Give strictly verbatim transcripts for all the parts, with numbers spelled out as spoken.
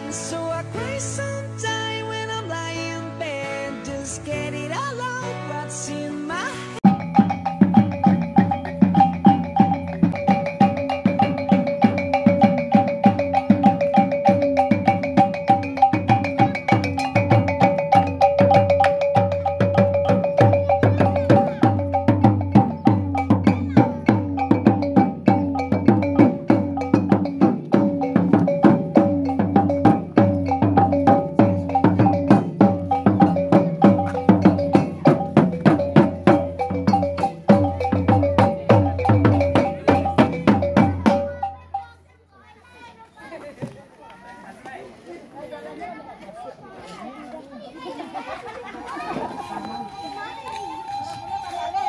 So I cry sometime when I'm lying bed, just get it all out what's in my head.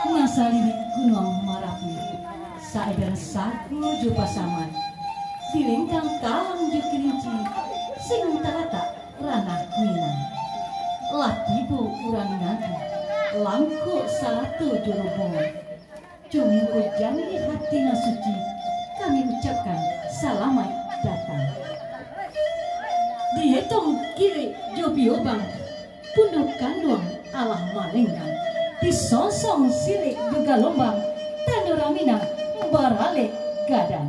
Nan salirik Gunuang Marapi, saedan sago jo pasamai, dilenggang kalang jo kilinci, sinan talatak ranah Minang. Lah tibo urang nagih, langkok sarato jo rombongan. Jo muko janiah ati nan suci, kami ucapkan salamaik datang. Dietong Kilek jo Biobang, Pundo Kanduang alah malenggang. Disosong silek jo galombang, tanah Minang baralek gadang.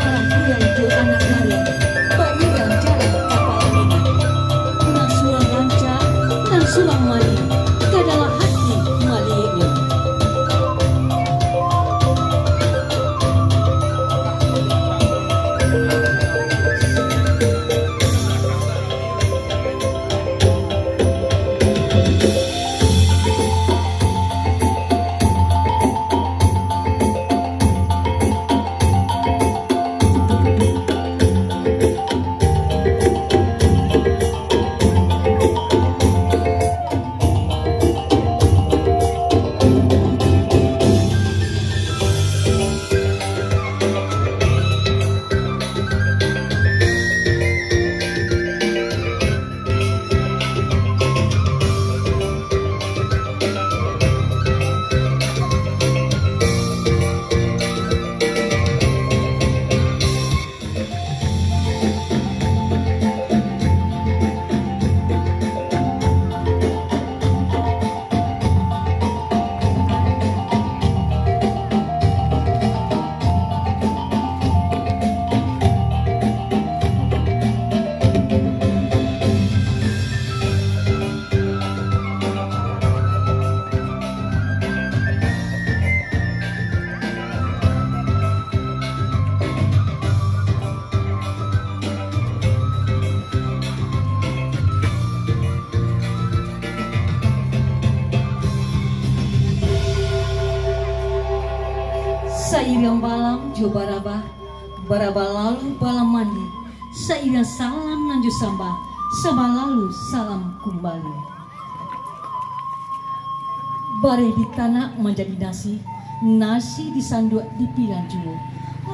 Marangkulan jo anak gari, bairingan jalan kapala nini. Nan surang rancak, nan surang maliek, ka dalam hati malieknyo. Sairiang balam jo barabah, barabah lalu balam mandi, sairiang salam nan jo sambah, sambah lalu salam kumbali. Bareh ditanak manjadi nasi, nasi disanduak dipilan juo.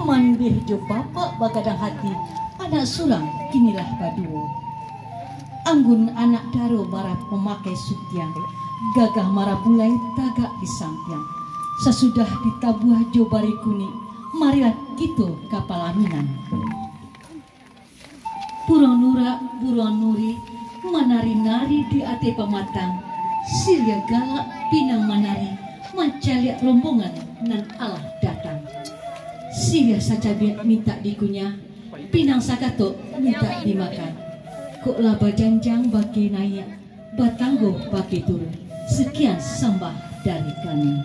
Mandeh jo bapak bagadang hati, anak surang kinilah baduo. Anggun anak daro marah mamakai sutiang, Gagah marapulai tagak di sampiang. Sasudah ditabuah jo barih kunik, marilah kito ka palaminan. Buruang nurak, buruang nuri, manari-nari di ateh pamatang. Siriah galak pinang manari, mancaliak rombongan nan alah datang. Siriah sacabiak mintak dikunyah, pinang sakatok mintak dimakan. Kok lah bajanjang bakeh naiak, batanggo bakeh turun. Sekian sambah dari kami.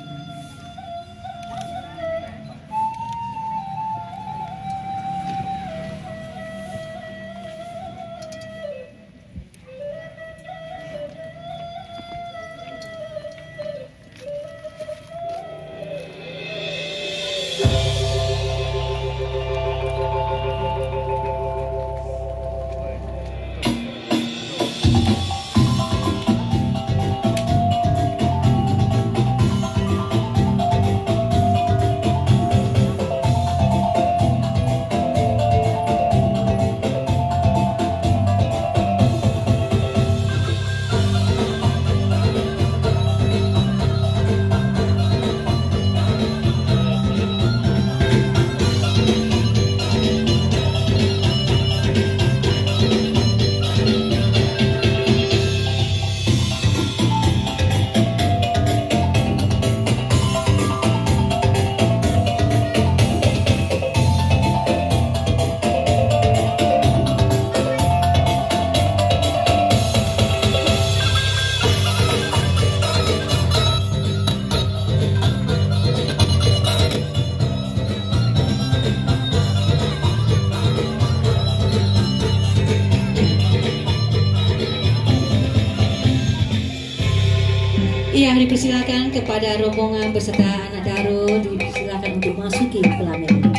Iya, dipersilakan kepada rombongan beserta anak daro, dipersilakan untuk masuki pelaminan.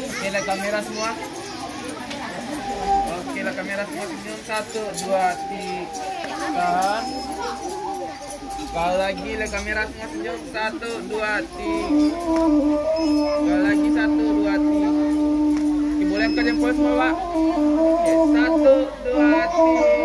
Oke lah, kamera semua. Oke lah, kamera semua, senyum. Satu, dua, tiga. Tahan. Sekali lagi lah, kamera semua, senyum. Satu, dua, tiga. Sekali lagi, satu, dua, tiga. Oke, boleh angkat jempol semua, Pak? Oke, satu, dua, tiga.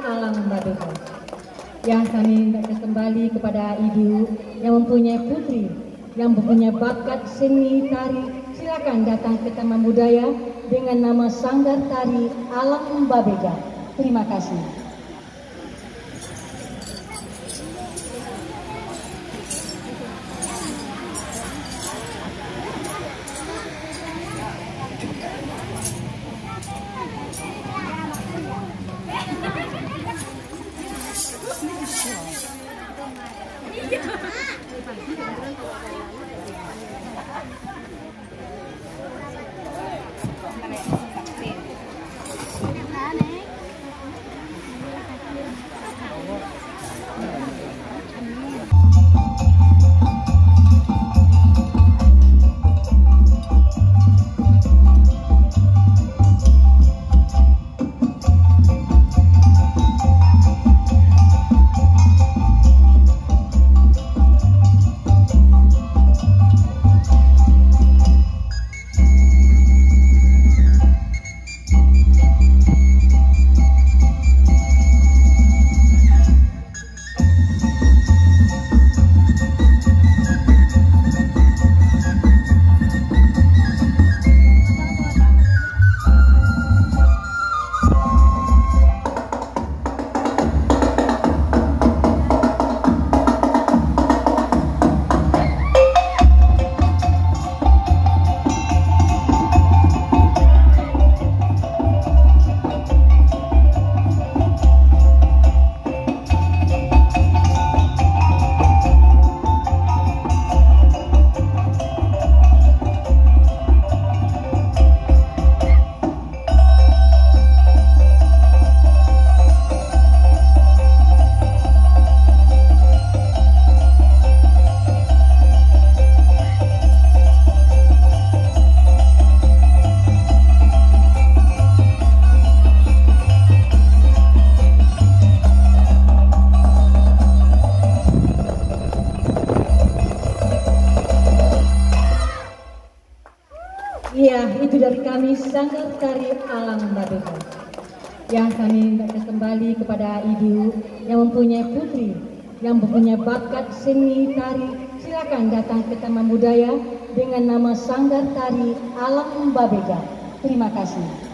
Alang Babega. Yang kami minta kembali kepada ibu yang mempunyai putri yang mempunyai bakat seni tari, silakan datang ke Taman Budaya dengan nama Sanggar Tari Alang Babega. Terima kasih. Iya, itu dari kami, Sanggar Tari Alang Babega. Yang kami minta kembali kepada ibu yang mempunyai putri yang mempunyai bakat seni tari, silakan datang ke Taman Budaya dengan nama Sanggar Tari Alang Babega. Terima kasih.